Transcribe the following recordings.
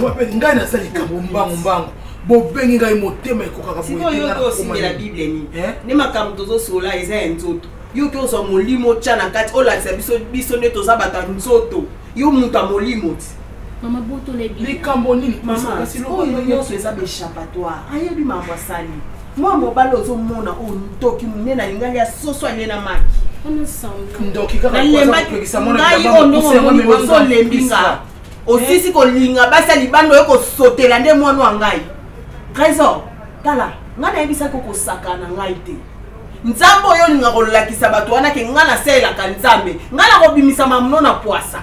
Loba mpe ngai naza likambo mbangu mbangu, bobengi ngai motema ekokaka. Sikoyo yo osimbela Bible nini? Nde makambo tozosola eza ya nzoto. Yo ke ozwa molimo otya na kati, olakisa biso, biso nde toza bato ya nzoto, yo moto ya molimo ti. Mama, botola. Likambo nini? Mama, oyo nyonso eza baéchappatoire. Ayebi makambo asali. Mwa mobali ozomona oyo, ntoki monene, alingaki ya soso alie na maki. Ndoki kaka. Ngai oyo ndongo omoni ozolembi nga, osisi kolinga basi ya libanda, oyo kosotela nde mwana wa ngai Trésor. Tala, ngai nayebisaki okosaka na ngai te. Nzambe oyo olinga kolakisa bato wana ke ngai nasalelaka Nzambe, ngai nakobimisa mamuno na pwasa.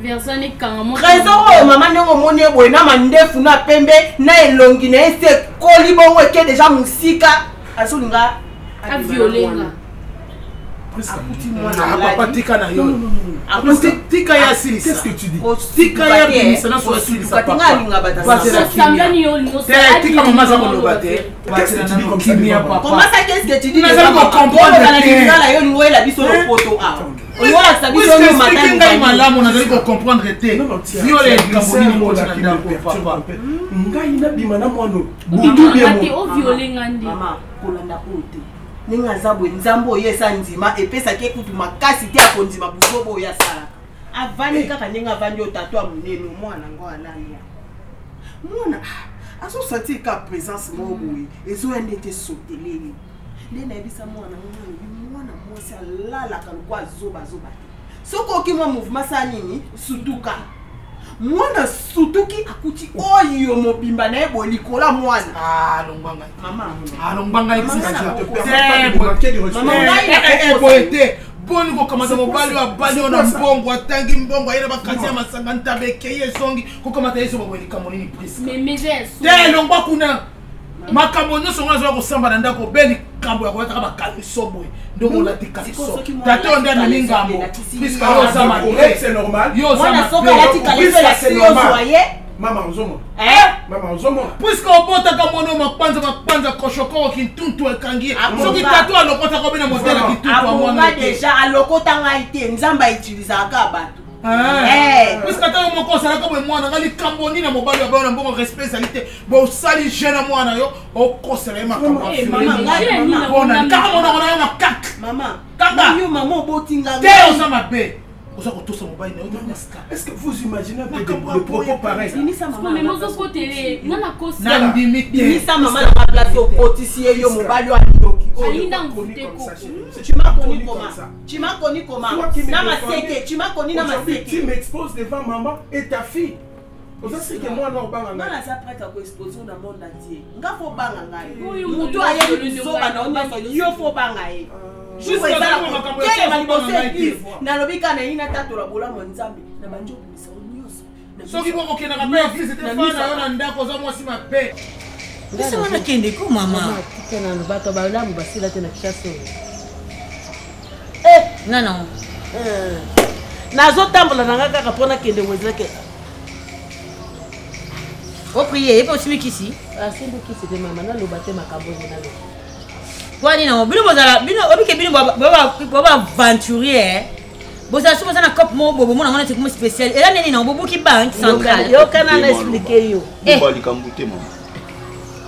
Trésor oyo, mama, ndenge omoni ye boye na mandefu na pembe na elongi na ye se ekoli bongo, eke deja mosika, azolinga. Aviolenga. Papa, tika na yo, tika ye asilisa, tika ye abimisa naso asilisa. Tika mama aza koloba te. Kimia, papa. Nazali kocomprendre. Yo olingo oyela biso lopoto awa, olingo olakisa biso. Explique ngai malamu, nazali kocomprendre te. Viol ya likambo nini koti na ndako, papa? Ngai nabima na mwana butu. Oviolenga nde. Mama, kolanda oyo te. Ndenge aza boye, Nzambe oyo eza ndima epesaki ekutu makasi te ya kondima buzoba oyo asalaka. Avandi kaka ndenge avandi oyo, tato ya monene, mwana ngo alali. Mwana azosentir ka présence moko boye ezoya ndete esoteleli. Nde nayebisa mwana ngo, alobi mwana mwasi alalaka lokwa azobazoba te. Soki oki mwa mouvement, sala nini, sutuka. Mwana sutuki, akuti oyo mobimba na ye boye likolo ya mwana. Alongwa ngai. Mama. Alongwa ngai boye te. Boni kokamata mobali oyo abali oyo na mbongo, atangi mbongo, aye na bakati ya masanga, ntaba ekei ezongi, kokamata ye soba boye, likambo nini, Priska? Te, elongwa kuna. Makambo nyonso ngo azoya kosamba na ndako be likambo ya kolataka bakaliso boye, ndenge olati kaliso, tata oyo nde amemi ngambo. Priska, yo oza mabe, yo oza mabe. Mama, ozomona? Mama, ozomona? Puisque obotaka mwana oyo makwanza makwanza, koshokoro kintuntu ekangi ye. Soki tata alokotaka obe na modele ya kintuntu ya mwana. Deja alokota ngai te. Nzambe autilisaka kaka bato. Puisque ata yo moko ozalaka boye, mwana nga, likambo nini na mobali ya bayo na mbongo? Respect ezali te. Bosali jeune mwana, yo okosela ye makambo mpona kaka monoko na yo makak. Kanga yo, mama, oboti nga. Te, oza mabe, oza kotosa mobali na yo te. Est-ce que vous imaginez un peu des propos pareils? Nandimi te. Bimisa mama na nga place okotisi ye, yo mobali oyo andoki. Tu m'as connu comment? Tu m'as connu comment? Na maseke, tu m'as connu na maseke. Tu m'exposes devant maman et ta fille. Oza sike mwana obanga. Ngai naza prête ya koexpose na monde entier. Nga fo banga ngai, moto ayebi bizoba na yo nyonso, yo fo banga ye. Telema liboso église, nalobi kaka nayi natatola bolamu ya Nzambe na bandi obimisa yo nyonso. Soki bokokendaka mpe église te, fa na yo na ndako, oza mwasi mabe. Biso wana kende ko mama. Tika nanu, bato balamu basila te na Kinshasa oyo. Nana. Nazotambola na nga kaka mpo nakende wezeke. Oprier ye mpe osimbi kisi? Asimbi kisi te, mama, naloba te makambo oyo naloba. Kwani nango bino bozala bino obike bino bobaaventurier, bozala soki boza na cope moko boye, bomona ngo neti komo spécial. Eza nini nango bobuki banque centrale? Yokana na expliquer yo. Likambo te, mama.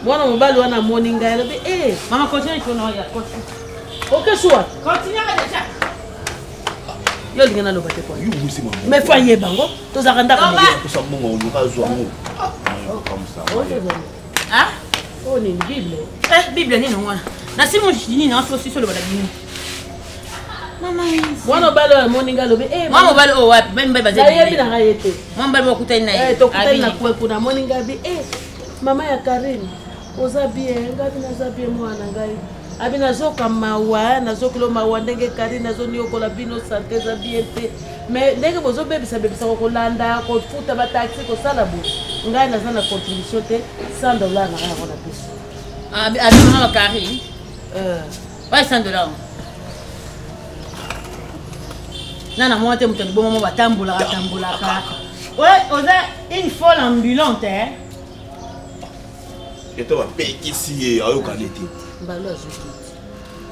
Mwana mobali wana amoni ngai, alobi e Mama, continue tona ya okesuwa. Continue déjà. Yo olingi naloba te kwa, mais fo ayeba yango, tozalaka ndako. Mbongo azwa ngo. Oyo nini, Bible? Bible nini wana nasimi nini nasosi oloba na bino? Mwana mobali oyo amoni ngai, alobi. Mwana mobali oyo wapi? Bani mibali baza? Nayebi na ngai ye te. Mwana mobali bakutani na ye? Tokutani na kwe kuna. Amoni ngai bi e mama ya Karine, oza bien? Ngai bi naza bien, mwana ngai. Abi nazoka mawa, nazokilo mawa ndenge Karine azoniokola bino, sante eza bien te, mais ndenge bozobebisa bebisaka, kolanda kofuta bataxi, kosala boye. Ngai naza na contribution te, 100 $ na ngai yango na biso. Abimama Karine oyo 100 $ nana mwana te, moto ya liboma mo batambolaka tambolaka. Oza une folle ambulante. Eto bapekisi ye, ayokani te. Mbalo azwiki.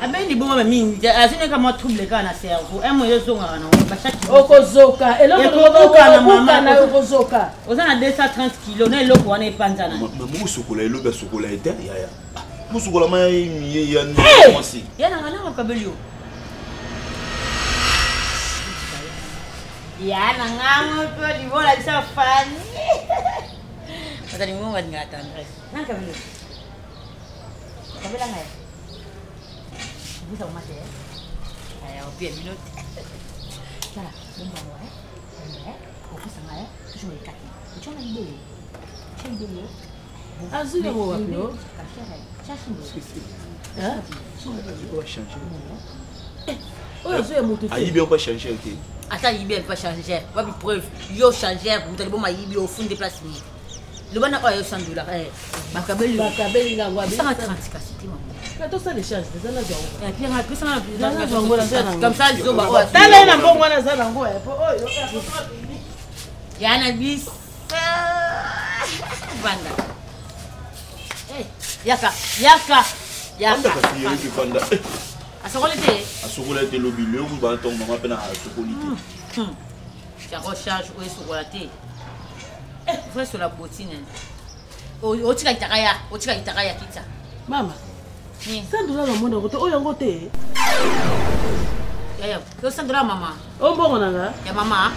Abeli liboma ba mingi, azineka mwa trouble kaka na cerveau. Un mois ezongaka na ngo, ba chaque Okozoka, eloko Ekobukana, mama. okobukana, okozoka. Oza na 230 kilos, na eloko wana epanzana. Mama osokola elobi asokola ete yaya. Mosokola ma ya mwasi. Ya na ngana makabeli yo. Ya na ngango to libola bisa fani. Bazali ngo balinga tendresse. Na kabeli. Kabela ngai. Busa mama te. Aya opia bino. Tala, bomba ngo eh. Bomba eh. Opusa ngai eh. Toujours ekati. Utshona libele. Tshona libele. Azwi yango wapi o? Oyo azwi ya moto te. Ayibi yango changer te. Ata ayibi yango changer. Wapi preuve? Yo changer, moto aliboma ayibi ofunde place nini? Loba na oyo 100 dollars. Eh, bakabeli. Bakabeli ngango abi. 130 kasi te mama. Ka tosala échange eza na zwa yango. Eh, Pierre, apesa na Na zwa yango, naza na yango. Comme ça zoba oyo. Tala ye na mbongo wana aza na yango eh, po oyo Ya na bis. Banda. Eh, yaka, yaka. Fanda Yaka. kasi yebi fanda. Asokoli te. Asokola te lobi leo ba ntongo mama mpe na asokoli te. Ya recharge oyo esokola te. Eh, vrai sur la bottine. Otika kitaka ya, otika kitaka ya kita. Mama. 100 dollars namoni yango te, oyo yango te. Yaya, yo 100 dollars mama. O mbongo na nga? Ya mama.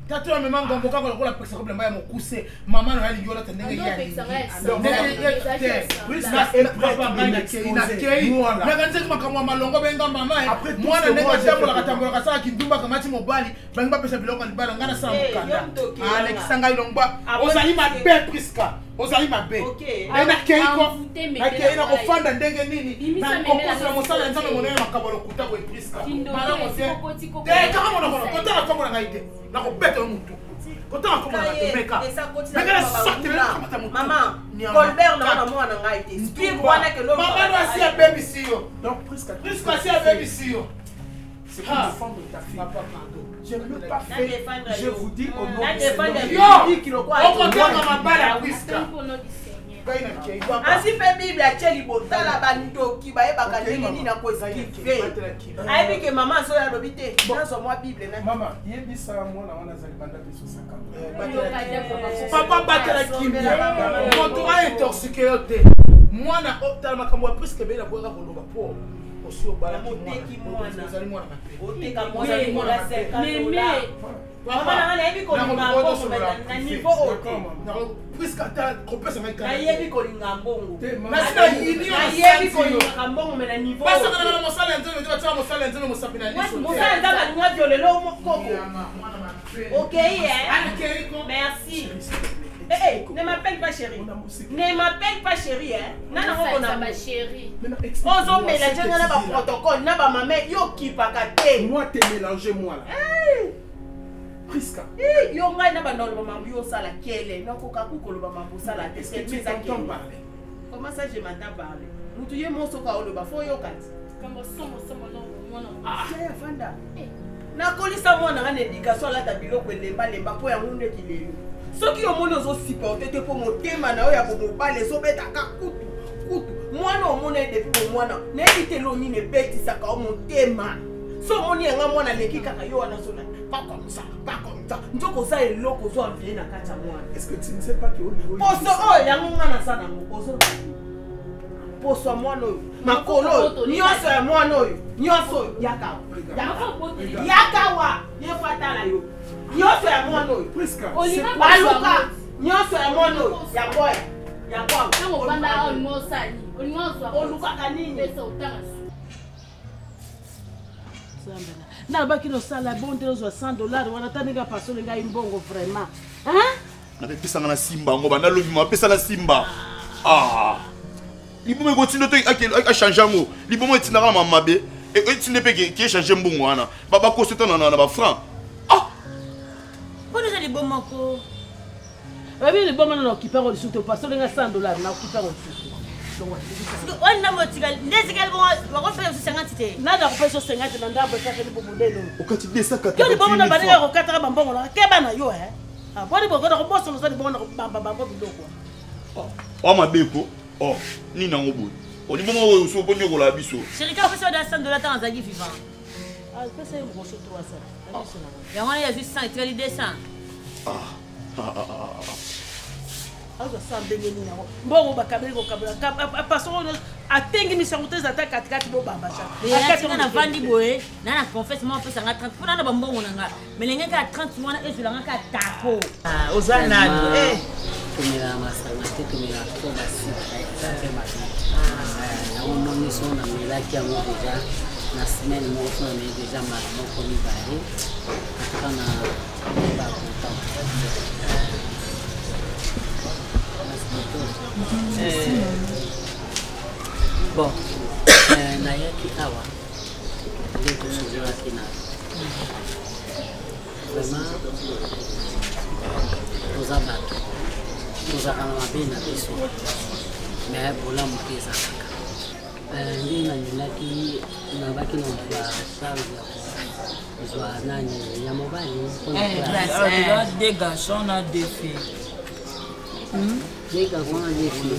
Tata oyo amema ngambo kaka lokola apekisaka bilamba ya mokuse, mama na ye alingi olata ndenge ye alingi. Nakanisaki makambo ya malongo benga mama eh. Mwana ndenge atambolaka tambolaka asalaka kindumba akamati mobali bangi bapesa biloko ya libala ngai nasala mokanda alekisa ngai longwa. Ozali mabe Priska, ozali mabe. Nakei ko nakei na kofanda ndenge nini nakokosela mosala ya Nzambe monene makambo ya lokuta boye Priska malamu te te kaka monoko kotanga kombo na ngai te nakobeta yo motu kotanga kombo na ngai te meka meka na sorte nakamata motu. Mama, Colbert na mwana ngai te. Speak wana ke mama no asi abebisi yo. Donc Priska, Priska asi abebisi yo. C'est pour défendre ta fille. Papa, pardon. Je ne l'ai pas fait. Je vous dis au nom du Seigneur. Yo, okotanga mabala Priska. Asi mpe Bible atie libotala bandoki bayebaka ndenge nini akoeskive. Ayebi ke mama azoyo alobi te nazwa mwa Bible na mama yebisa mwana wana azali banda biso sakana. Papa, batela kimia, moto aintoxique yo te. Mwana otala makambo ya Priske ebele naboyaka koloba po osi obalaki mwana, ozali mwana mabe. Oteka mwana mama na nga nayebi kolinga mbongo na niveau oyo te. Priske ata kopesa ngai Nayebi kolinga mbongo. Nayebi Nayebi kolingaka mbongo me na niveau oyo. Basakana na mosala ya Nzambe te, batiaka mosala ya Nzambe mosapi na liso. Mosala Nzambe alinga violelo koko. Ok, hein? Merci. Eh, eh, ne m'appelle pas chérie. Ne m'appelle pas chérie, hein? Nana ngoko na ba chérie. Ozo mélanger nga na ba protocole na ba mama yo kipaka te. Moi te mélanger moi là. Priska. Eh, yo ngai na banda oloba mambo yo osala kele nakoka ku koloba mambo osala te. Est-ce que tu t'entends parler? Comment ça je m'entends parler? Mutu ye mo soka oloba fo yoka ti. Kambo somo somo no mwana. Yaya fanda. Nakolisa mwana nga na éducation alata biloko elembalemba mpo yango nde kilelo. Soki omoni ozosupporte te mpo motema na yo ya bomobali ezobetaka kutu kutu mwana omona ye depuis bomwana nayebi te elo nini ebetisaka yo motema. So omoni yanga mwana aleki kaka yo wana ozolanda pas comme ça, pas comme ça, nzoka oza eloko ozo envie na kati ya mwana. Est-ce que tu ne sais pas que poso oyo yango nga naza nango ozoloba poso ya mwana oyo makolo oyo nyonso ya mwana oyo nyonso oyo yakawa yakawa ye fo atala yo nyonso ya mwana oyo baluka nyonso ya mwana oyo ya boya ya olukaka nini? Nalobaki nosala bon te, ozwa 100 dollar wana ata ndenge apasoli ngai mbongo vraiment. Napesanga na simba yango banda lobi ma apesa na simba. Ah, liboma ekotinda te achange yango. Liboma etindaka na mamabe etinde mpe ke echange mbongo wana bakoseta na bafranc. Mpona eza liboma ko Oyebi liboma na okipe yango lisusu te. Opasoli ngai 100 dollar na okipe yango lisusu. Oyo ndambo etikali nde etikali bongo bakopesa biso 50 te. Nani akopesa 50 na ndambo ekakeli bo modele oyo? Okati Yo liboma na bandenge kokataka bambongo na keba na yo. Boni bokona kobosana oza libongo na kobamba bango biloko. Wa mabe ko. Oh, nini yango boye? Olibongo oyo so bonyokola biso. Chéri, quand on a 100 dollars, t'as un vivant. Ah, pesa ye mokoso 300. Yango wana yazwi 100 etikali 200. Azwa 100 ndenge nini yango? Mbongo bakabeli kokabela. Paso oyo atengi misango te eza ata katikati bobamba cha. Navandi boye na na confesse moko apesa nga 30 mpona na bambongo na nga mais ndenge kaka 30 wana ezwela nga kaka tako. Oza nani? Tomelaka masanga te, tomelaka to basucre eza mpe mabe. Yango moni so namelaki yango deja na semaine moko, so nameli deja mbala moko mibale, atuka na bakontant. Bon, nayaki awa nde tosololaki na vraiment toza bato tozalaka na mabe na biso, mais bolamu mpe ezalaka. Nde nalingaki nabaki na bacharge ya kozwa nani ya mobali. Deux garçons na deux filles. Deux garçons na deux filles.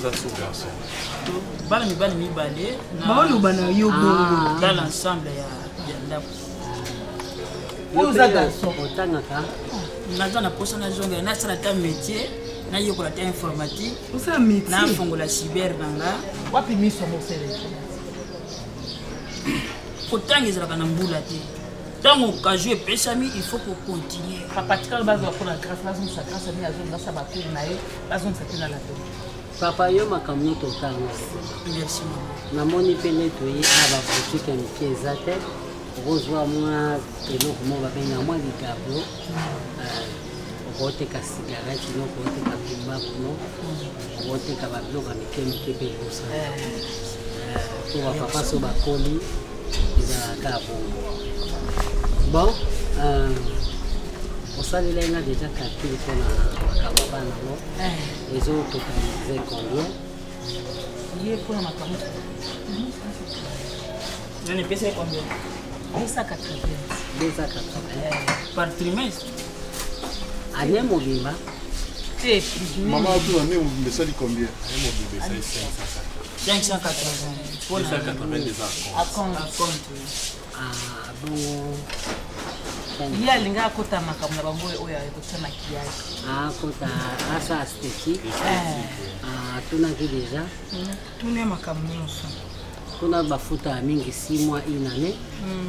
Bana mibali mibale. Baoloba na yo bongo. Dans l'ensemble ya ndako. Oyo oza garçon. Otangaka? Naza na posa nazongela nasala ta métier, nayekola ta informatique. Osala métier? Nafongola cyber na nga. Wapi miso mosele? Kotanga ezalaka na mbula te. Ntango occasion epesami, il faut kocontinue. Papa, tikala bazwa mpona grâce, bazongisa grâce mingi, azongisa bacour na ye, bazongisa te na lato. Papa, yo makambo nyonso otanga nsima. Merci mama. Namoni mpe nde toye awa, baboutique ya mike eza te. Okozwa mwa eloko moko babenga mwa ligablo, okoteka cigarette no, okoteka tumbaku no, okoteka babiloko ya mike mike mpe ekosala po bapapa so bakoli ezalaka bongo. Bon, osalelai nga déjà calcul mpona makambo ya bana ngo ezototalize combien? Ye mpona makambo. Nani epesa ye combien? 280. 280 par trimestre. Année mobimba. Te. Mama atuna nde mobimba esali combien? 580 mpona acompte. Ah, bongo. Ye alingi akota makambo na bango oyo akotia maquillage. Akota asa esthétique. Atunaki déjà. Tuna makambo nyonso. Kuna bafutaka mingi 6 mois, une année.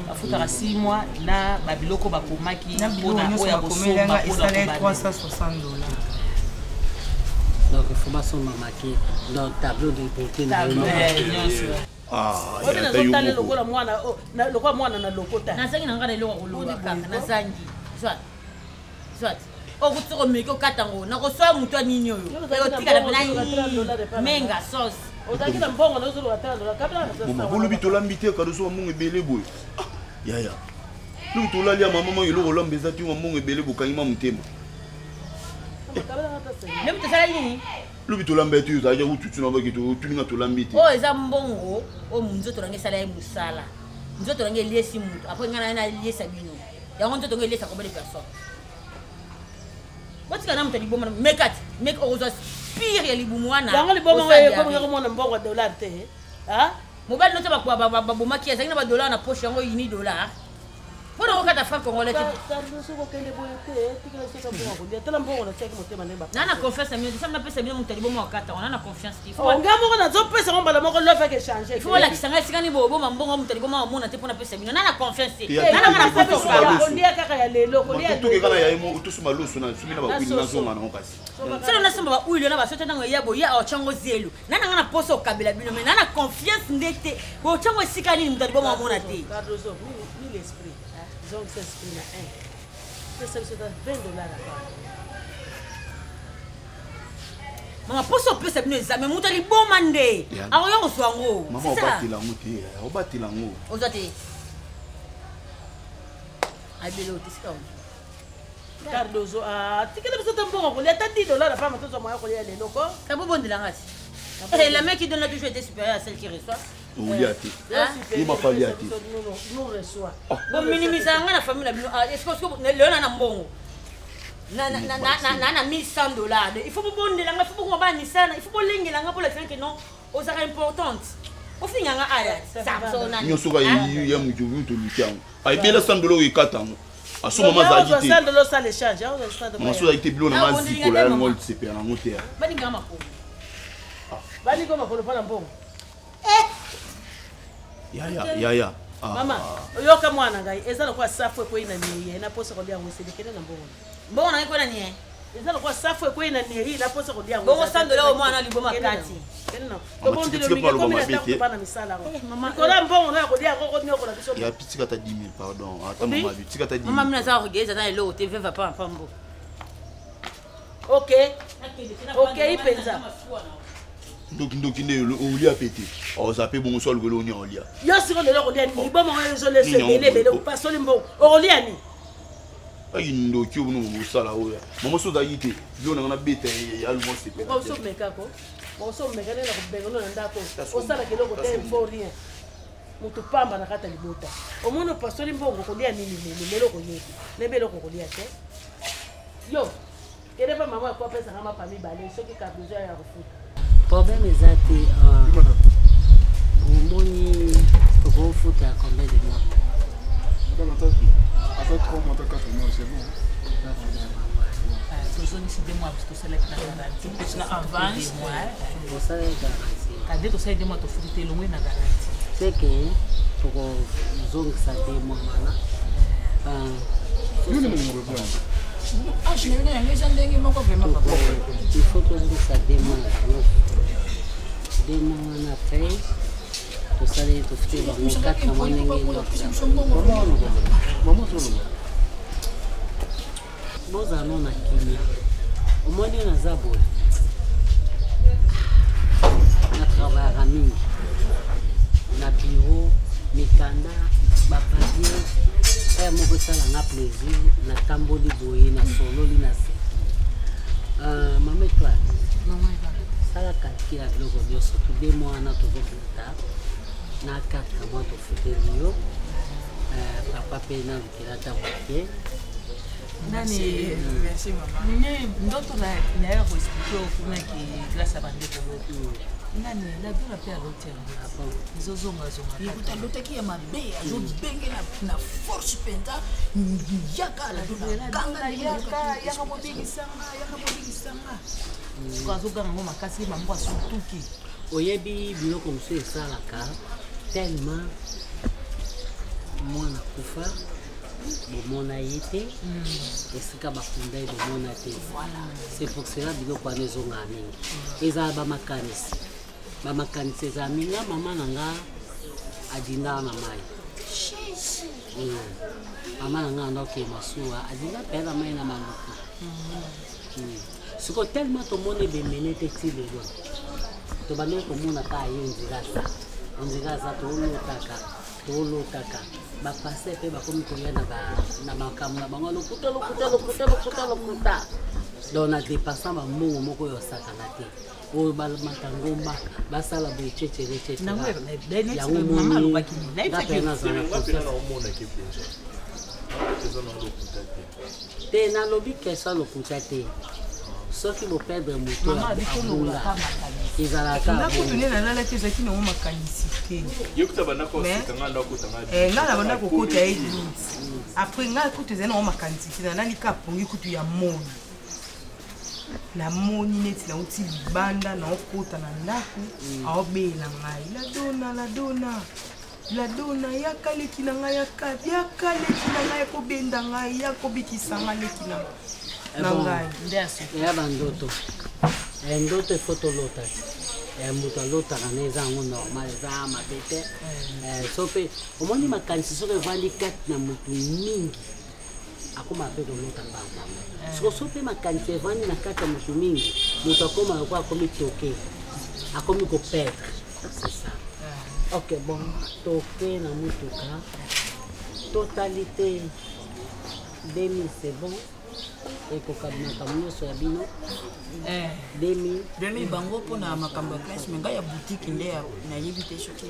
Bafutaka 6 mois na babiloko bakomaki. Na biloko nyonso bakomelanga esala 360 $. Donc il faut basomba maki, donc tableau de beauté na yo. Oyo nazotala lokola mwana, lokola mwana na lokota. Nazangi na ngai na eloko ya koloba kaka, nazangi soit soit okuti komeki okata ngo nakoswa motu ya nini oyo otikala mpena menga sauce. Ozalaki na mbongo nazoloba tala dola kabila. Mama, bolobi tolambi te, kadoso bambongo ebele boye. Yaya, lobi tolali ya mama, eloko olamba eza te, bambongo ebele bokangi ma motema. Nde moto osala nini? Lobi tolamba ete ozalaki kututu na baki totuninga tolambi te. Oyo eza mbongo oyo nzoto nange esala ye mosala, nzoto nange eliesi motu apres ngai naye naliesa bino yango. Nzoto ngo eliesa combien de personne? Botika na moto ya liboma, meka ti meka, okozwa pire ya libumu wana. Yango liboma oyo ekomaka komona mbongo ya dollar te. Mobali note babomaki azalaki na badollar na poche, yango uni dollar mpona kokata franc congolais te. Okende boye te, tikela soka mbongo kolia, tala mbongo natiaki motema nde. Na na confiance na bino te, napesa bino moto ya liboma okata wana na confiance te. Nga moko nazopesa ngo mbala moko lof eke change. Faut olakisa ngai esika nini boboma mbongo, moto ya liboma omona te mpona pesa bino na na confiance te, na nanga na poso. Kolia kaka ya lelo, kolia. Tokeka na yaye, tosomba loso na sumi na bakwini, nazonga nango kasi. Solo nasomba bahuile na basote ntango eya boye otyango zelo na nanga na poso okabela bino, mais na na confiance nde te, otyango esika nini moto ya liboma omona te. Cardozo, mille esprit, zongisa esprit na 1, pesa biso ta 20 $ aka. Mama, poso opesa bino eza, mais moto ya liboma nde akoya kozwa yango. Mama, obatela yango te, obatela yango. Ozwa te, abele ote sika. Cardozo, tikela biso te mbongo kolia ata 10 $ apama, tozwa moya kolia lelo ko. Kabobondelanga ti. La main qui donne a toujours été supérieure à celle qui reçoit. Olia te, ye mafalia te. Nous reçoit. Bominimisa nga na famille na bino. Est-ce que lelo na na mbongo? Na na na na na 1100 $. Il faut bobondela nga, il faut bokoma bana misala, il faut bolengela nga mpo lakisa ke non, ozalaka importante. Ofinga nga aya samsona. Nyonso ka ya moto oyo toluki yango ayebela 100 $ oyo ekata yango aso mama azalaki te. Mama so azalaki te, bilo na nga zikola yango lisepela nango te. Baninga makolo. Baninga makolo mpona mbongo. Yaya, yaya. Mama, oyoka mwana ngai, eza lokola safu ekwei na nie na posa kolia yango, eselekele na mbongo. Mbongo na ngai kwei na nie. Eza lokola safu ekwei na niei na posa kolia yango. Bongo 100 $ oyo mwana liboma kati. Bana misala yango likola mbongo na ya kolia yango koniokola biso. Ya pi, tika ata 10 000, pardon, ata mama bi, tika ata 10 000. Mama, mina aza orgueilleuse, aza na eloko te, veuve apa pambo. Ok, okei mpenza. Ndoki, ndoki nde olia pe te, oza mpe bongo so alukeli oni olia. Yo siko lelo okolia nini? Liboma oyo ezolesa ebele ebele, opasoli mbongo, okolia nini? Aki ndoki oyo bino bosala oyo, mama so ozalaki te, bilo nanga nabeta alumo sepela. Osomekako, osomeka nde na kobenga na ndako, osalaka eloko te, info rien, moto pamba na kati ya libota. Omoni, opasoli mbongo, okolia nini lelo? Lelo okoyebi nayebi eloko okolia te. Yo kende mpa mama ako apesanga mapa mibale soki ka besoin ya kofuta. Problème eza te. Omoni, tokofuta combien de mois? Ata 3 mois, ata 4 mois, c'est bon. Tozongisi 2 mois, tosalaki na garantie mpe na avance. Osalaki garantie? Kade tosali 2 mois, tofuti te, elongwe na garantie. C'est que tokozongisa 2 mois wana. Age na bino yango eza ndenge moko vraiment, papa. Il faut tozongisa 2 mois na bango, 2 mois wana. Après tosali, tofuti bango 4 mois ndenge. Bozala no na kimia. Omoni, naza boye, natravaillaka mingi na bureau, mikanda, bapapier aya moko esalanga plaisir. Natamboli boye, nasololi na seki. Mama Étoile, sala calcul ya biloko nyonso. To 2 mois wana tozofuta, na 4 mois tofuteli yo. Papa mpe nalukela ata moke. Nani? Merci, mama. Nini ndoto nayaka koexpliquer oyo kuna ke grâce ya bandeko nani ladona mpe aloti yango ezozongazonga. Ekuta alotaki ya mabe, azobenge na force mpenza, yaka ladona. Ganga, yaka, yaka bobikisanga, yaka bobikisanga. Siko azoganga ngo makasi, bango asutuki. Oyebi, biloko mosusu esalaka tellement mwana kufa, bomona ye te, esika bakunda ye bomona te. C'est pour cela biloko wana ezongaka mingi, ezala bamakanisi, bamakanisi ezala mingi. Nga mama na nga adindaka na mai. Mama na nga andoke masuwa, adinda mpe na mai na Maluku. Sikoyo tellement tomoni ebemene te, ti lelo tobandaki komona kaka ye ondira aza, ondira aza, toolotaka, toolotaka. Bapaster mpe bakomi koya na makambo na bango, lokuta, lokuta, lokuta, lokuta, lokuta. Donc na dépensant bambongo moko oyo osakana te, oyo bamata ngomba, basala boye, cecere cecere. Yango moni nga mpe nazala na confiance te. Nalobi question lokuta te, soki boperdre moto abunga, ezalaka. Nga kutu nde nalalaki, ezalaki nango makanisi te. Yekuta bandako osekanga, ndako otanga. Nga na banda kokota ye doute. Après nga kutu ezali nango makanisi te, nalali ka pongi kutu ya moi, namoni neti nauti libanda, naokota na ndako, aobela ngai: "Ladona, Ladona, Ladona, yaka leki na ngai, yaka, yaka leki na ngai, yakobenda ngai, yakobikisa ngai, leki na ngai." Eya bandoto. Ndoto efo tolota te, moto alotaka na eza yango normal, eza mabe te. So mpe omoni makanisi soki evandi kati na motu mingi, akóma mpe kolota mbamba. Siko so mpe makanisi evandi na kati ya motu mingi, moto akóma lokola akomi toke, akomi koperdre, c'est ça. Ok, bon, toke na motuka, totalité 2000, c'est bon, ekoka makambo nyonso ya bino 2000. 2000 bango mpona makambo ya classe, mais ngai ya boutique nde nayebi te soki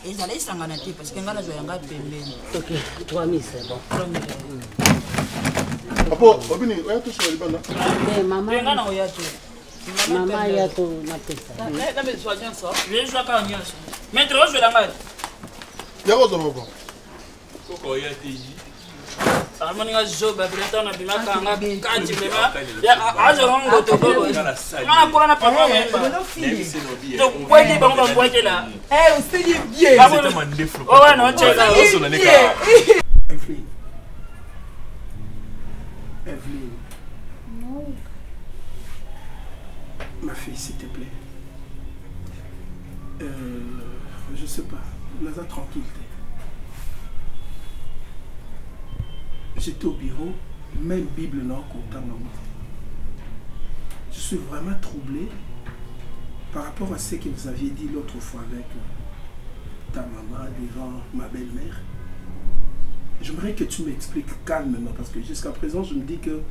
ezala esangana te, parce que ngai nazwa yanga pembeni. Ok, 3000, c'est bon. 3000. Papa, obini, oya tosala libanda. Te, mama. Nga na oya te. Mama ya to napesa. Na bezwa nyonso. Ezwa kaka nyonso. Maître ozwela ngai. Yako ozwa papa. Koko oya te yi. Amoni nga zoba bileta na bimaka nga kati vraiment. Azwa ngoto bobo. Nga nakola na papa wemba. Tokweki bango bambwakela. Eh, oseli bien. Oh, wana ocheka. Evelyne. Evelyne. Ma fille, s'il te plaît. Euh, je sais pas. Naza tranquille. J'étais au bureau, même Bible n'a Je suis vraiment troublé par rapport à ce que vous aviez dit l'autre fois avec euh, ta maman devant ma belle-mère. J'aimerais que tu m'expliques calmement parce que jusqu'à présent, je me dis que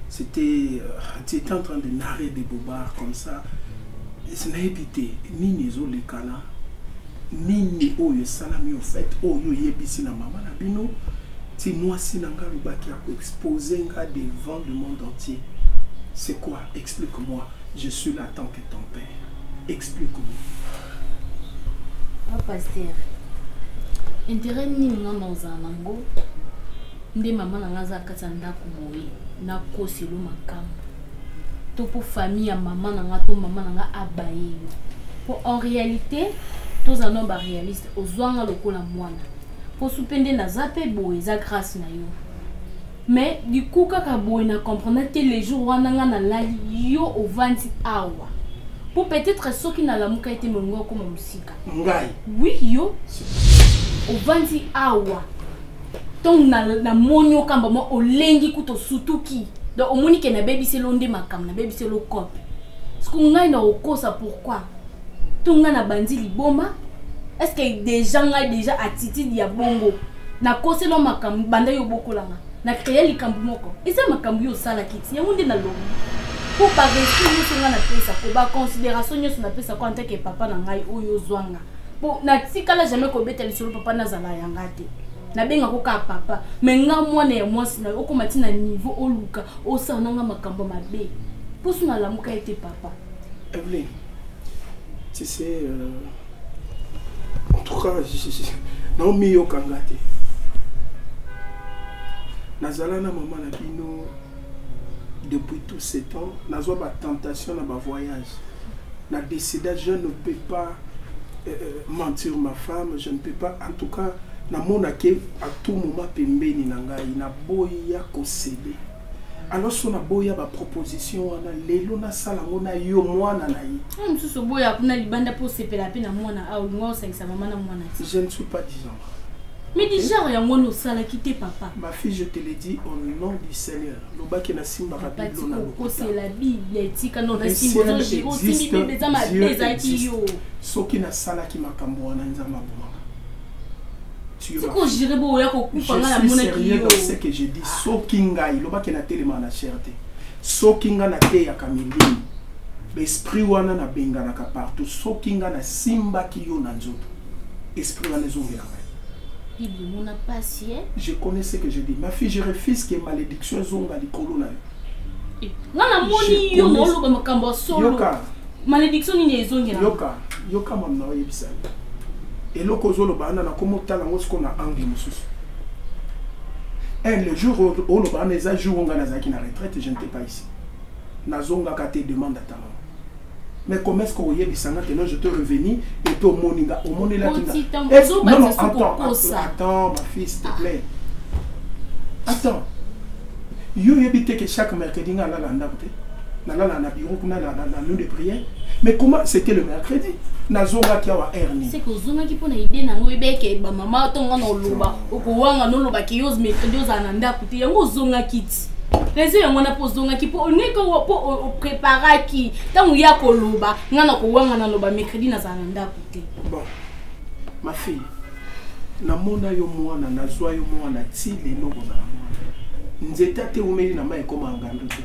c'était. Euh, tu étais en train de narrer des bobards comme ça. nayebi te nini ezolekana nini oyo esalami au fait oyo oyebisi na mama na bino ti mwasi na nga alobaki akoexpose nga devant le monde entier c'est quoi explique-moi je suis là tant que ton père explique-moi ah, pasteur intérêt nini nga naozala nango nde mama na nga aza kati ya ndako boye nakoselo makambo to mpo famille ya mama na nga to mama na nga abaye yo mpo en réalité tozala no baréaliste ozwa nga lokola mwana mpo su mpe nde naza mpe boye eza grâce na yo mais du coup kaka boye na comprendre te le jour wana nga nalali yo ovandi awa mpo peut-être soki nalamuka ete molingo akoma mosika ngai oui yo ovandi awa ntongo namoni yo kamba mwa olengi kutu osutuki donc omoni ke nabebiseli nde makambo nabebiseli cope siko ngai na okosa pourquoi to ngai nabandi liboma est ce que déjà ngai déjà attitude ya bongo nakoseli yo makambo banda yo obokolanga na créa likambo moko eza makambo yo osalaki ti yango nde nalobi mpo barespect nyonso ngai napesa ko baconsidération nyonso napesa ko antake papa na ngai oyo ozwanga mpo natikala jamais kobeta lisolo papa nazala yanga te nabengako kaka papa me nga mwana ya mwasi na yo okoma ti na niveau oluka osala na nga makambo mabe mposo nalamuka ye te papa Evelyne, tu sais, euh, en tout cas, naomiyoka nga te nazala na mama na bino depuis tout ce temps nazwa batentation na bavoyage na décida je ne peux pas euh, euh, mentir ma femme je ne peux pas en tout cas namonaki à tout moment pembeni na ngai naboyi ya kosede alors so naboya baproposition wana lelo nasala yango na yo mwana na ye ah, mosusu oboya kuna libanda mpo osepela mpe na mwana awa olinga osangisa mama na mwana te je ne suis pas du genre mais du genre yango wana osalaki te papa ma fille je te le dis au nom du seigneur lobaki nasimbaka bible na kokosela bible etika no nasimbi osimbi bible eza mabe ezalaki yo soki nasalaki makambo wana nzambe abomaka tikojire bo oya kokufa ngai namonaki yo ce que je dis soki ngai lobaki natelemaka na chair te soki ngai nateyaka milimo baesprit wana nabenganaka partout soki ngai nasimbaki yo na nzoto esprit wana ezongela ngai bible mona pasi eh? je connais ce que je dis ma fille je refuse que malédiction ezonga likolo na yo eh, nga namoni yo naoloba makambo ya solo malédiction nini ezongela yoka yoka mama na oyebisa yo eloko ozoloba wana nakoma otala yango sikoyo na angle mosusu le jour oloba wana eza jour oyo ngai nazalaki na retraite je n'étais pas ici nazongaka te demande ata mama mais comment est-ce que oyebisa nga teno je te revenu et puis omoni nga omonelaki nga non non attends attends ma fille s'il te plaît attends yo oyebi te que chaque mercredi nga alala ndako te nalala na bureau kuna na, na, na lieu de prière mais comment c'était le mercredi nazongaki awa heure nini seke ozongaki mpo na ide nango oyebeke bamama ntongo nga na oloba okowanga nolobaki yo mercredi ozala na ndako te yango ozongaki ti raison yango wana mpo ozongaki mpo oneka mpo opreparaki ntango ya koloba nga na kowanga naloba mercredi nazala na ndako te bon ma fille namona yo mwana nazwa yo mwana ti lelo kozala mwana nzete ate eumeli na mai ekoma ngando te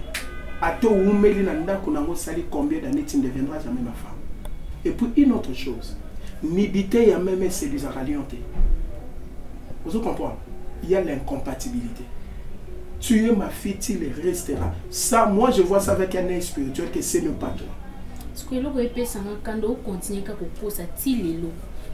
ate oumeli na ndako nango osali combien d'années tu ne deviendras jamais ma femme et puis une autre chose nidité ya meme eséduisaka lion te ozo comprendre il y a l'incompatibilité. Tu es ma fille, tu le resteras. Ça, moi, je vois ça avec un œil spirituel que ce n'est pas toi. Sikoyo eloko epesanga kanda okontinue kaka kokosa ti lelo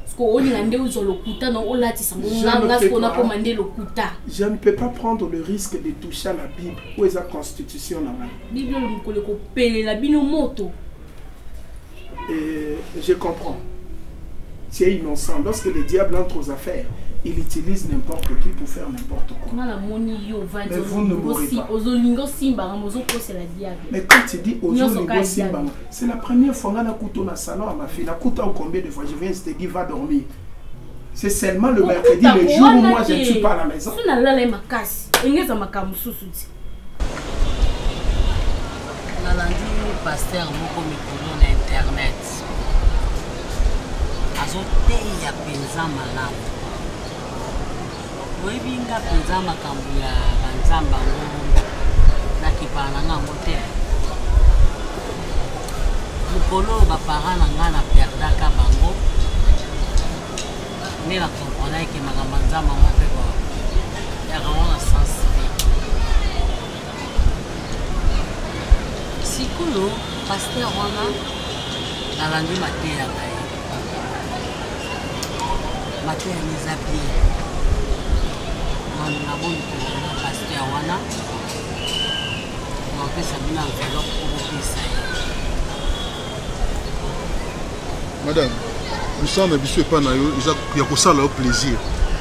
sikoyo olinga nde ozwa lokuta na olatisa ngo nganga sikoyo nakoma nde lokuta. Je ne peux pas prendre le risque de toucher à la Bible ou eza constitution na ngai. Bible oyo mokolo ekopelela bino moto. Et je comprends. Tu es innocent. Lorsque le diable entre aux affaires, il utilise n'importe qui pour faire n'importe quoi. Nga namoni yo ovandi Mais vous ne mourrez pas. ozolinga osimbanga mais ozokosela diable. Mais quand tu dis Nyonso ozolinga kaka osimbanga, c'est la première fois nga nakuta na salon à ma fille. Nakuta combien de fois je viens, je te dis va dormir. C'est seulement le mercredi, le jour où moi je ne suis pas à la maison. So nalala ye makasi elingi eza makambo mosusu ti. Nalandi pasteur moko mikolo na internet azoteya mpenza malamu. Oyebi nga mpenza makambo ya banzambe yango nakipaka na nga yango te. Mokolo oyo baparent na nga na perdaka bango nde na comprendaki ke makambo ya nzambe yango mpe bo yaka yango na sens te. Sikoyo pasteur wana nalandi mateya na ye, mateya na eza bien. Nalinga bolukela nga pasteur wana, napesa bino enveloppe po bopesa ye. Madame, mosala na biso epai na yo eza ya kosala yo plaisir.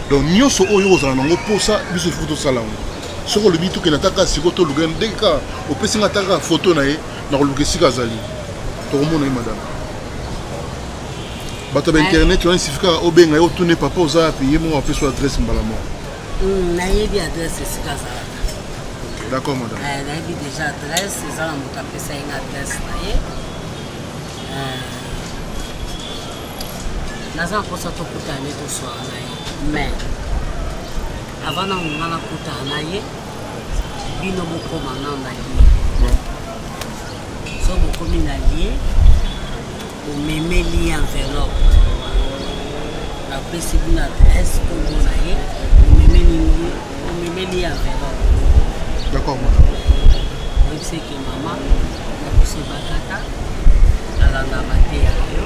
Donc nyonso oyo ozala nango mposa, biso ifo tosala yango. Soki olobi tokende ata kaka sikoyo toluka ye, ndenge kaka opesi nga ata kaka foto na ye, nakoluka esika azali, tokomona ye. Madame, bato ya bainternet wana, isifi kaka obenga ye, otune papa oza wapi, ye moko apesi yo adresse mbala moko. Nayebi adresse esika azalaka. D'accord madame. Nayebi déjà adresse, eza na moto apesa ye nga adresse na ye. Naza na mposa tokutana nde toswaka na ye, mais avant nango nga nakutana na ye, bino bokóma nano na lie. So bokomi na lie, bomemeli ye enveloppe, napesi bino adresse, kombo na ye, bomemeli ye enveloppe. D'accord madame. Oyebisi eke mama na biso ebakata alanda mateya na yo,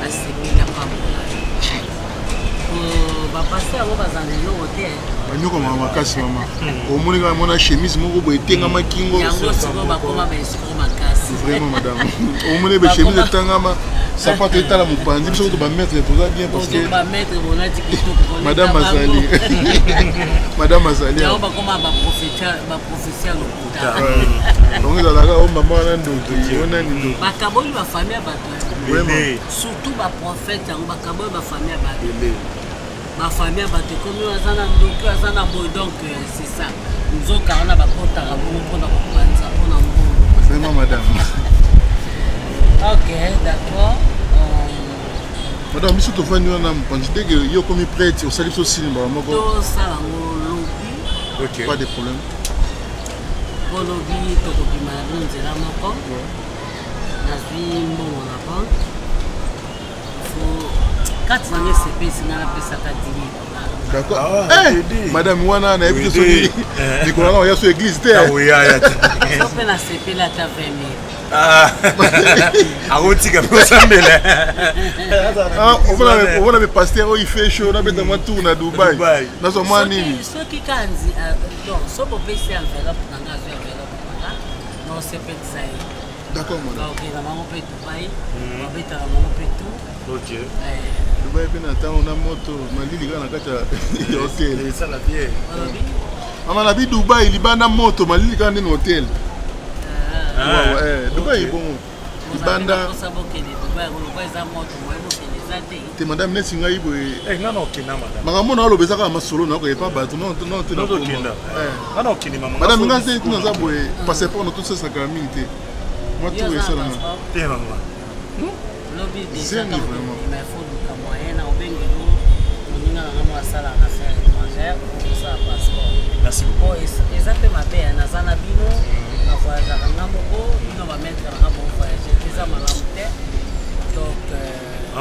asepeli apambola yo. Bapaster yango bazala na eloko te. Banyokamaka makasi mama. Omoni kaka mona chemise moko boye etengama kingo. Yango sikoyo bakoma baescroc makasi. Vraiment madame, omoni be chemise etangama, sapato etala mopanzi. Biso kutu bamaître toza bien parce que bamaître bolati kitoko. Madame azali, madame azali. Yango bakoma baprophétie ya lokuta. Donc ezalaka o mama wana ndoki, o nani ndoki. Bakaboli bafamille ya bato, surtout baprophète yango bakaboli bafamille ya bato, bafamille ya bato ekomi oyo aza na ndoki, oyo aza na boye. Donc c'est ça, nzoka wana bakotaka bongo mpona kopanza mpona mbongo. Vraiment madame. Ok, d'accord. Madame, biso tovandi wana mopanzi ndenge yo okomi prête, osali biso sini mbala moko. Tosala yango lobi. Pas de problème. Po lobi tokobima na bino nzela moko. Nazwi mbongo na banque, fo kati nanga esepesi nga napesaka 10 000. D'accord. Eh, madame wana nayebi te soki likolo na oya so église te. So mpe nasepeli ata 20 000. Akotika mpe osambela. Omona be pasteur oyo ife chaud, nabeta mwa tour na Dubai, nazwa mwa nini. Soki kanzi donc soki opesi enveloppe na nga, azwi enveloppe na nga na osepelisa ye. D'accord madame. Bakokenda bango mpe Dubai, babetaka bango mpe tour. Dubai mpe na ntango na moto malili kaka na kati ya hotel. Esala bien. Olobi? Mama nabi Dubai libanda moto malili kaka ndeni hotel. Dubai bongo libanda. Posa bokende Dubai, lokola eza moto moye bokende eza te. Te madame, neti ngai boye nga na okenda madame. Makambo na oloba eza kaka masolo na okoyepa bato no te na Nozokenda. Nga na okende mama. Madame, nga te naza boye, passeport na tosesaka mingi te, mwa tour esalanga. Te mama. Lobi déjà. Zemi, vraiment. Mais faut luka moyen na obengelo moninga nanga mo asalaka affaire étrangère, osala passeport. Merci beaucoup. Po eza mpe mabe ya naza na bino na voyageaka nga moko, bino bamaître nanga bovoyage te, eza malamu te. Donc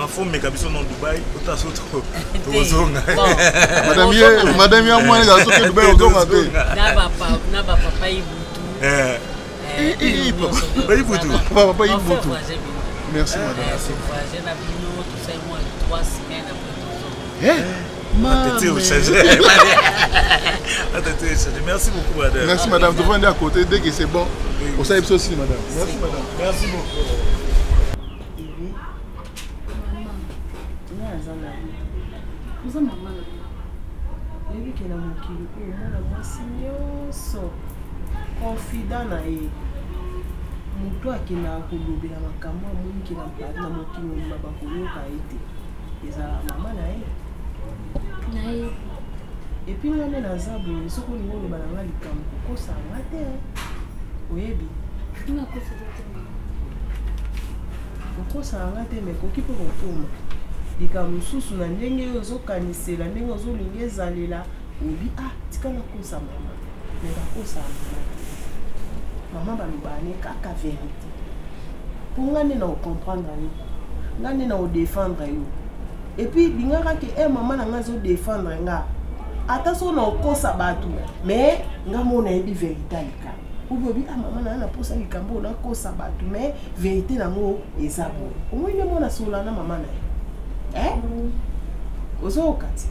Ah, faut meka biso na Dubaï, ota so to tozonga. Madame ye, madame ya mwana ka soki Dubaï ozonga te. Na ba pa na ba papa Ibutu. Eh. Eh, eh, papa Ibutu. Papa Ibutu. Merci madame. Merci voyager na bino tout ça moi 3 semaines après tozonga. Eh. Merci beaucoup, madame. Merci, madame. Devant à côté, dès que c'est bon, on s'arrive aussi, madame. Merci, madame. Merci beaucoup. oza mama na oyebi ke na mokili oyo mwana mwasi nyonso confident na ye moto akendaka kolobela makambo amoni ke na mokili mobimba bakoyoka ye te ezala mama na ye epuis nga nde naza boye soki olingi oloba na nga likambo kokosa nga te oyebi Kokosaka nga te mais ekoki mpe kokoma likambo mosusu na ndenge yo ozokanisela ndenge ozolinga ezalela olobi ah tika nakosa mama mais bakosaka mama te mama balobaka ne kaka verité mpo nga nde na ocomprendre yo nga nde na odefendre yo epuis lingaka ke e mama na nga azodefendre nga ata soki na okosa bato mais nga mo nayebi verité ya likambo obi obi ah mama na na posa likambo oyo nakosa bato mais verité nango eza boye omoni nde mwana asola na mama na ye eh? ozoyoka ti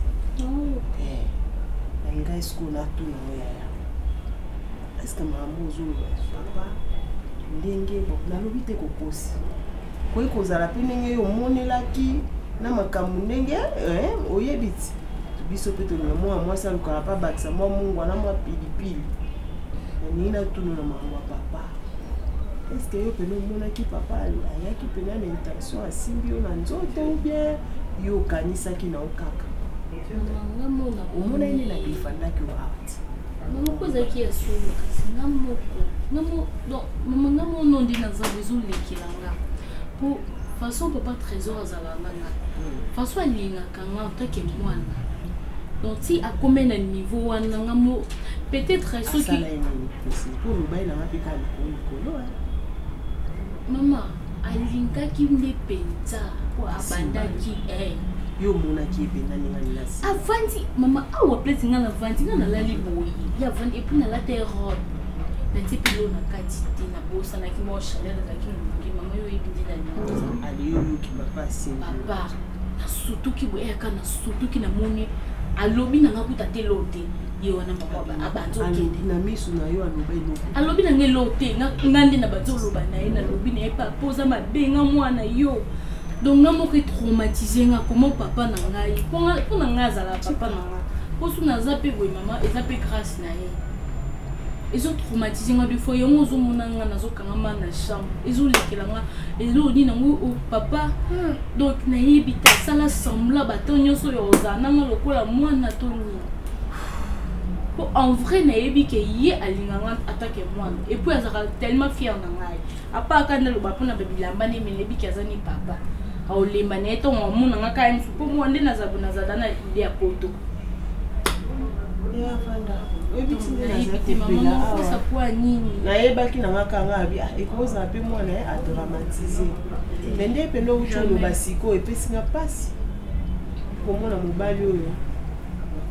eh, na ngai sikoyo natuna yo yaya estce makambo ozoloba papa ndenge bon nalobi te kokosi koki kozala mpe ndenge yo omonelaki na makambo ndenge eh, oyebi ti biso mpe tolinga mwa mwasi alukaka mpe abakisa mwa mungwa na mwa pilipili nalingi natuna na makambo ya papa estce yo mpena omonaki papa ayaki mpena na intention asimbi yo na nzoto ou bien yo okanisaki na yo kaka omonaki nde na defandaki yo awa ti mama ko ezalaki ya solo kasi nga moko nga mo donc mama nga mono nde naza ezolekela nga po façon papa trésor azalaka na nga façon alingaka nga en tant que mwana donc ti akomi na niveau wana nga mo peut-être soki mama alingaki nde mpenza po abandaki eh. yo omonaki ye mpenza ndenge alingasi avandi mama awa plate nga navandi nga nalali boye ye avandi epuis nalata ye robe natie mpe lo na kati te nabosanaki mwa chaleur ezalaki molunge mama yo oyebi nde nalingaliyoyoki papa papa nasutuki boye eyaka nasutuki namoni alobi na nga kuta te lo te ye wana mama abandi okende na miso na yo aloba eloko alobi na nga elo te nga nde na bandi oloba na ye nalobi na ye papa oza mabe nga mwana yo donc nga moko etraumatise nga comment papa na ngai mpo na ngai azala papa na nga mpo so naza mpe boye mama eza mpe grâce na ye ezotraumatise nga de fois yango ozomona nga nazokangama na chambre ezolekela nga eloko nini yango oh, papa hmm. donc nayebi te asala sembla bato nyonso oyo ozala nanga lokola mwana to nini po en vrai nayebi ke ye alinga nga atake mwana epuis azalaka tellement fier na ngai apaka naloba mpona babilamba nde me nayebi ke aza ni papa aolemba na ye ntongo amona nga kaka mosu mpo mwa nde nazala na ide ya poto nayebaki na nga kanga abi ah, ekozala mpe mwana ye adramatise me nde mpende outi oloba sikoyo epesi nga mpasi komona mobali oyo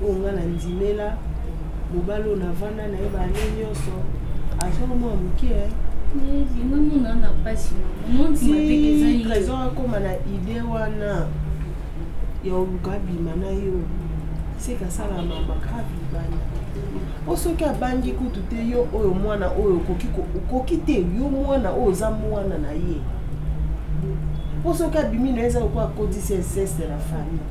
oyo nga nandimela mobali oyo navanda na ye bane nyonso azwaka mwa moke eh. Trésor akoma na ide wana ya oluka abima na yo seke asala mama grave libanda mpo soki abangi kutu te yo oyo mwana oyo okoki te yo mwana oyo oza mwana na ye mpo soki abimi na ye eza lokola akotisi inceste na famille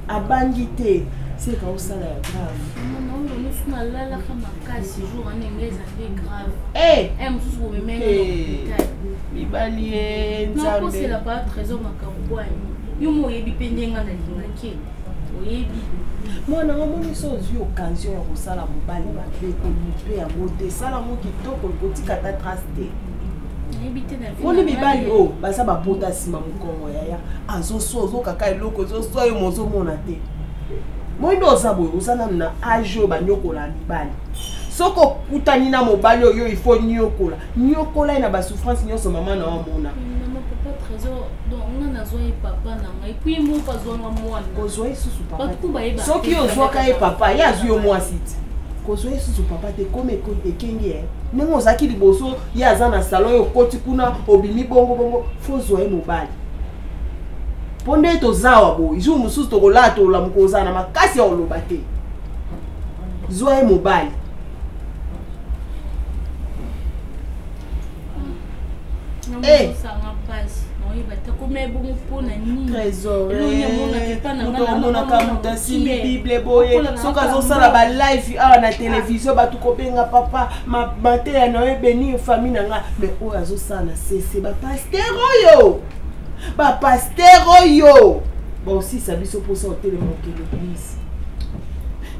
abangi te seka osala ya grave mosusu nalalaka makasi jour wana enge eza nde grave eh! eh, mosusu bomemenge na hôpital mibali ye nzambe nakosela pa trésor makambo bwani yo mo oyebi mpe ndenge nga nalingaki oyebi mwana ngo omoni so ozwi occasion ya kosala mobali mabe kolupe yango te sala yango kitoko kotika ata trace te moni mibali oyo baza bapota nsima mokongo yaya azoswa ozokaka eloko ezoswa yo mozomona te moi nde oza boye oza nanu na age oyo banyokola mibali soki okutani na mobali oyo ifo nyokola nyokola ye na basouffrance nyonso mama na yo amona. Trésor, donc nga nazwa ye papa na ngai puis ye moko azwanga mwana. Kozwa ye susu papa. Bato bayeba. Soki ozwaka ye papa, ye azwi yo mwasi ti. Kozwa ye susu papa te komi ekengi ye. Ndenge ozalaki liboso ye aza na salon yo okoti kuna obimi bongo bongo fo ozwa ye mobali. Mpo nde toza awa boye jour mosusu tokolala tolamuka ozala na makasi ya koloba te. Zwa ye mobali. Trésor omonaka moto asimbi bible boye soki azosala balive awa na televizio bato kobenga papa mateya na yo ebenir famille na nga mais oyo azosala na sese bapaster oyo bapaster oyo baosisa biso mposa otelema okende eglise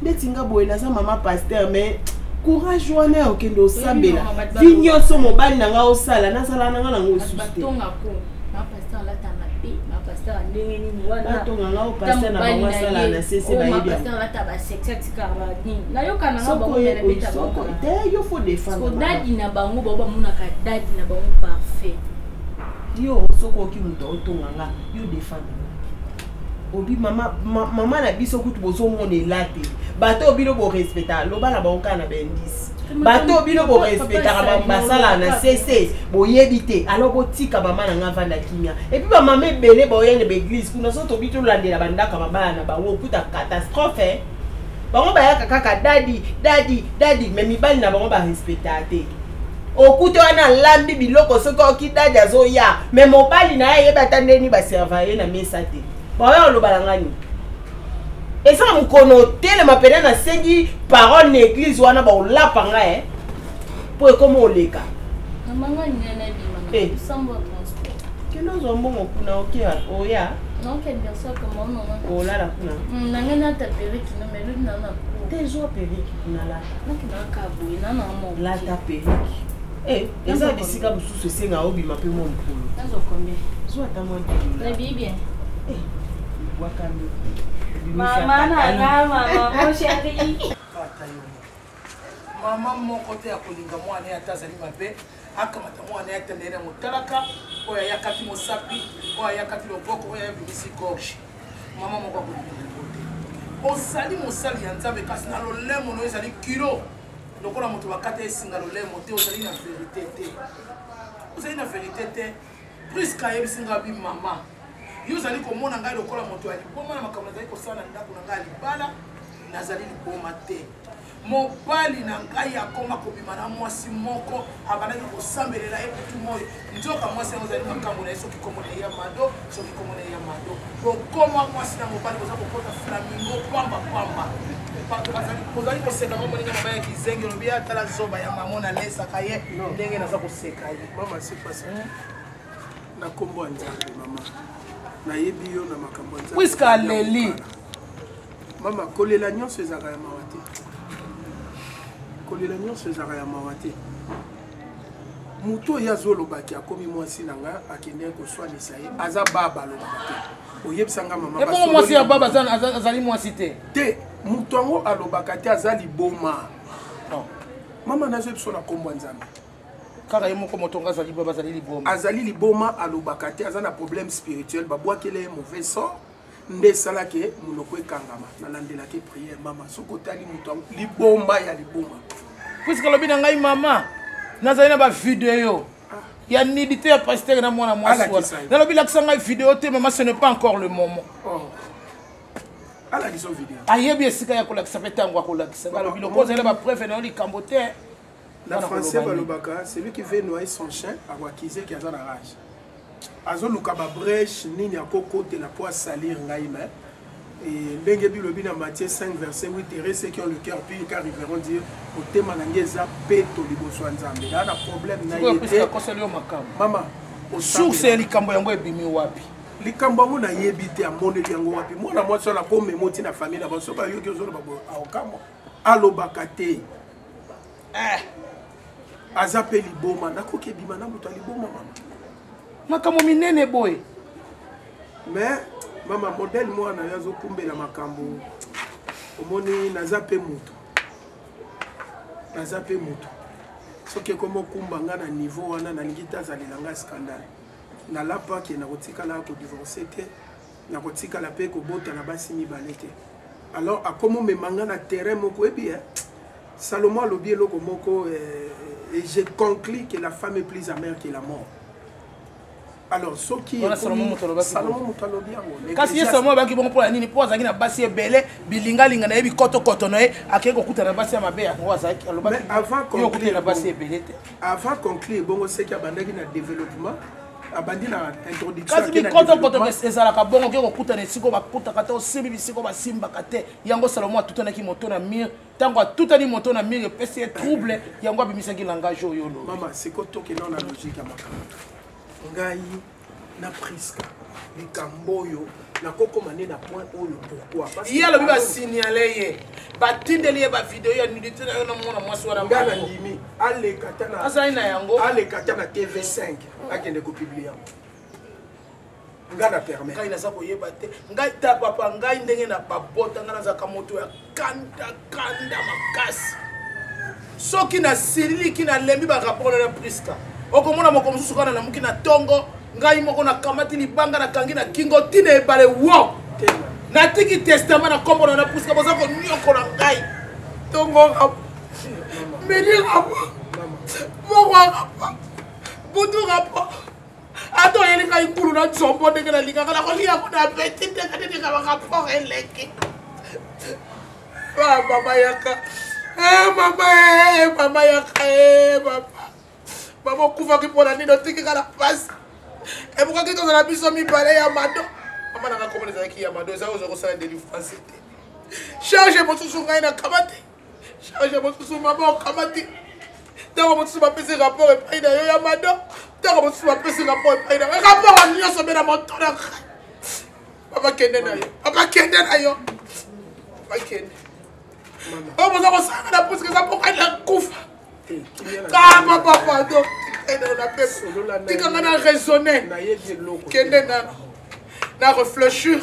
ndeti nga boye naza mama paster mais courage wana ya okende osambela vi nyonso mobali na nga osala nazala na nga nango esusu te batonga nga o paster na bango asala na sese bayebi te yo fo defendre dadi na bango bao bamonaka dadi na bango parfait yo soki oki moto otonga nga yo defendre obi mama, ma, mama na biso kutu bozomona elate bato oyo bino borespectaka loba na bango kaka na baindice bato oyo bino borespectaka basalaka na cc boyebi te alors botika mama na nga avanda kimia epuis bamama ebele baoya na baeglise kuna so tobi tolandela bandako ya mabala na bango okuta catastrophe bango bayaka kaka dadi dadi dadi me mibali na bango barespectaka te okuta wana alambi biloko soki oki dadi azoya me mobali na ye ayebi ata ndeni baserva ye na mesa te baoya oloba na ngai nini eza na mokono otelema mpena nasengi parole na eglise wana baolapa ngai eh? mpo ekoma oleka eh. kende ozwa mbongo kuna oke oya olala kuna hmm, te zwa periki kuna lata lata periki eh, eza bisika mosusu esenga obima mpe mwa mokolo zwa ata mwa bwakami mama na nga mama mon chéri mama moko te ya kolinga mwana ye ata azali mabe akamata mwana ye atenda ye na motalaka oyo ayakaki mosapi oyo ayakaki loboko oyo ayabimisi gorge mama moko akolinga yango te ozali mosali ya nzambe kasi na lolemo no ezali kilo lokola moto bakata esinga lolemo te ozali na verite te ozali na verite te priska ayebisi ngai bi mama yo ozali komona ngai lokola moto ya liboma na makambo nazali kosala na ndako na ngai ya libala nazali liboma te mobali na ngai akoma kobima na mwasi moko abandaki kosambelela ye butu moi nzoka mwasi yango ezali makambo na ye soki kombo na ye ya mado soki kombo na ye ya mado bokoma mwasi na mobali boza kokota flamingo pamba pamba ozali koseka ngo moninga mama ya kizengi olobi atala zoba ya mamo nalesaka ye ndenge naza koseka ye mama sepasi na nkombo ya nzambe mama nayebi yo na makambo ya nzambe puiske aleli Mama, kolela nyonso ezalaka ya mawa te. Kolela nyonso ezalaka ya mawa te. Moto oyo azolobaki akomi mwasi na nga akendeki koswanisa ye aza baba alobaka te. Oyebisa nga mama. Ebongo mwasi ya baba azali mwasi te. Te, moto yango alobaka te aza liboma. Non. Mama nazo biso na kombo ya Nzambe. Kaka ye moko moto nga azali baba azali liboma. Azali liboma alobaka te aza na problème spirituel babwakela ye mauvais sort. nde esala ke monoko ekangama nalandelaki priere mama soki otali moto yango liboma ya liboma puiske alobi na ngai mama nazali na bavideo ah. ya nidite ya pastere na mwana mwasi wana nalobi lakisa ngai video te mama ce n'est pas encore le moment oh. ayebi esika ya kolakisa mpe ntango akolakisa ngai alobi lokola ozali na bapreuve na yo likambo te na français balobaka celui qui veut noyer son chien akoakize ki aza na rage azoluka ba brèche nini akokotela mpo asalir ngai mais ndenge bilobi na Matthieu 5 verset 8 heureux ceux qui ont le cœur pur car ils verront Dieu motema na ngai eza peto liboso ya Nzambe naa na problème na ye te mama source ya likambo yango ebimi wapi likambo yango nayebi te amoneli yango wapi mwana mwasi wana akomema oti na famille na bango soki bayoki ozoloba boye aokamwa alobaka te eh. aza mpe liboma nakoki ebima na moto ya liboma mama makambo minene boye mais mama modele mwana yo azokumbela makambo omoni naza mpe moto naza mpe moto soki ekomi okumba nga na niveau wana nalingi te azalela nga scandale Nalapa ke nakotikala kodivorce te, nakotikala mpe kobota na basi mibale te. Alors akomomema nga na terrain moko oyebi eh? Salomon alobi eloko moko eh, et je conclus que la femme est plus amère que la mort. Alors soki Salomon moto alobi yango. Kasi ye Salomon abaki bongo mpo na nini? Mpo azalaki na basi ebele, bilingalinga na ye, bikotokoto na ye, akei kokutana na basi ya mabe yango azalaki alobaki avant okutana na basi ebele te. Avant conclure bongo seki abandaki na développement abandi na introduction kasi bikotokoto ezalaka bongo oke kokutana esika oyo bakutaka te osimbi bisika oyo basimbaka te yango salomo atutanaki moto na mire ntango atutani moto na mire epesi ye trouble yango abimisaki langage oyo olobi mama siko tokenda na logique ya makambo ngai na priska likambo oyo nakokoma nde na point oyo pourquoi ye alobi basignale ye batindeli ye bavideo ya nudité na yo na mwana mwasi wana ngai nandimi aleka ata na azali na yango aleka ata na tv5 akende kopublie yango ngai na permet ngai naza koyeba te ngai ta papa ngai ndenge na babota ngai nazalaka moto ya kanda kanda makasi soki nasiliki nalembi barapport na priska okomona moko mosusu kaka nalamuki na ntongo ngai moko nakamati libanga nakangi na kingo ntina ebale wo natiki testament na nkombo na na priska boza konyokola ngai ntongo rap midi rapport mokwa rapport butu rapport ata oyeli ngai ngulu na nzombo ndenge nalingaka nakolia yango na apeti te katetika barapport eleki ah, mama yaka eh, mama eh, mama yaka eh, mama mama okufaki mpo na nini otiki kaka na mpasi ebukaki tozala biso mibale ya mado mama nanga komona ezalaki ya mado eza oza kosala delivrance te charge mosusu ngai nakaba te charge mosusu mama okama te ntango mosusu bapesi rapport epai na yo ya mado ntango mosusu bapesi rapport epai na yo rapport nyonso mpe na moto na ngai papa kende na yo papa kende na yo papa kende oyo boza kosanga na puske eza mpoka na kufa kama papa do kende na pepe tika nga na raisonne kende nano na réfléchir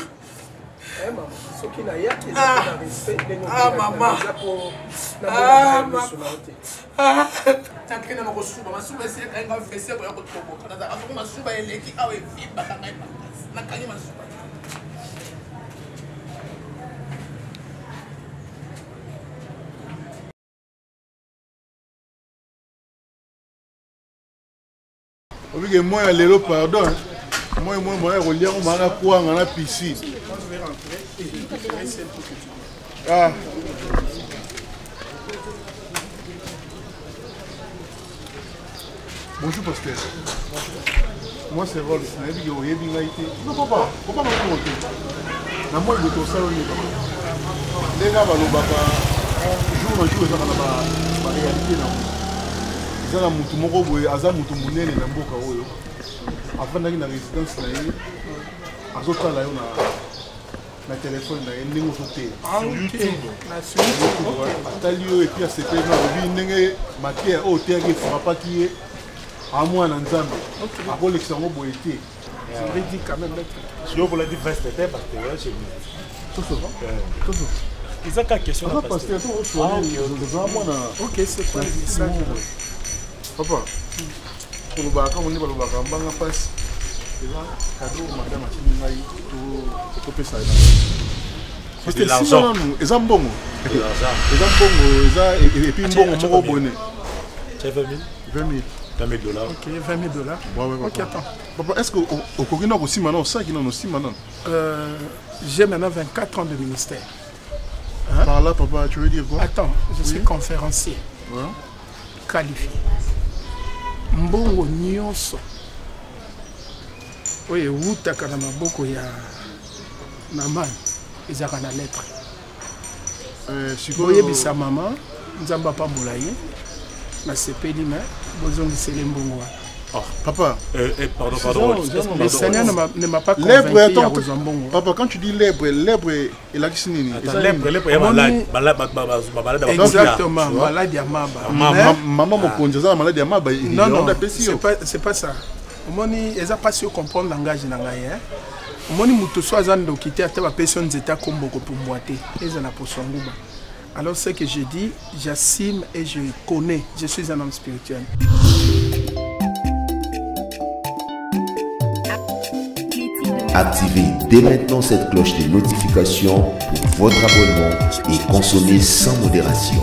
Eh, soki nayaki ah. na respect ndenge ah, mama ah, mama nakende na kosuba masuba esi ekangi nga vese koya kotoboka nazalaka soko masuba eleki awa evimbaka ngai makasi nakangi masuba obike moi ya lelo pardon moi moi moya kolia ngo maa na kwanga na piscine ah. Bonjour pasteur. Moi c'est Rolls, nayebi ke oyebi ngai te. Non papa, papa makongo te. Na moi boto osala nini papa? Ndenge balobaka jour na jour ezaka na ba ba réalité na yango. Eza na mutu moko boye aza mutu monene na mboka oyo afandaki na résidence na ye azotala yo na na telefone na ye ndenge ozoteya ah, atali yo epuis asepeli na alobi ndenge mateya oyo oteyaki efrapaki ye amwana nzambe akolekisa yango boye te sikoyo kolati veste te pasteur soso soso eza kaka question na pasteur toza mwana papa kolobaka kaka nde balobaka mbanga mpasi eza kado madame atindi ngai topesa ye nanu eza mbongo eza mbongo eza epuis mbongo moko bone 20 000 20 dollars. Ok, 20 000 dollars. Ouais, ouais, ok, attends. Papa, est-ce que okoki na kosima na osaki nano osima nano euh, J'ai maintenant 24 ans de ministère. Hein? Par là, papa, tu veux dire quoi Attends, je oui. suis conférencier. Ouais. Qualifié. Mbongo nyonso oyo ewutaka na maboko ya mama ezalaka na lettre euh, boyebisa mama nzambe apambola ye nasepeli me bozongisele mbongo wana Oh. Papa. Euh, eh, pardon, pardon. Le Seigneur ne m'a pas convaincu ya kozwa mbongo. Papa, quand tu dis lèbre, lèbre elakisi nini? Lèbre, ya malade, malade ya Exactement, malade ya maba. Maman mokonzi aza na malade ya maba. Non, non, c'est pas c'est pas ça. Omoni eza pasi yo comprendre langage na ngai hein. Omoni moto so aza ndoki te ata bapesi yo nzete akombo kopumbwa te eza na poso ya nguba. Alors ce que je dis, j'assume et je connais. Je suis un homme spirituel. Activez dès maintenant cette cloche de notification pour votre abonnement et consommez sans modération.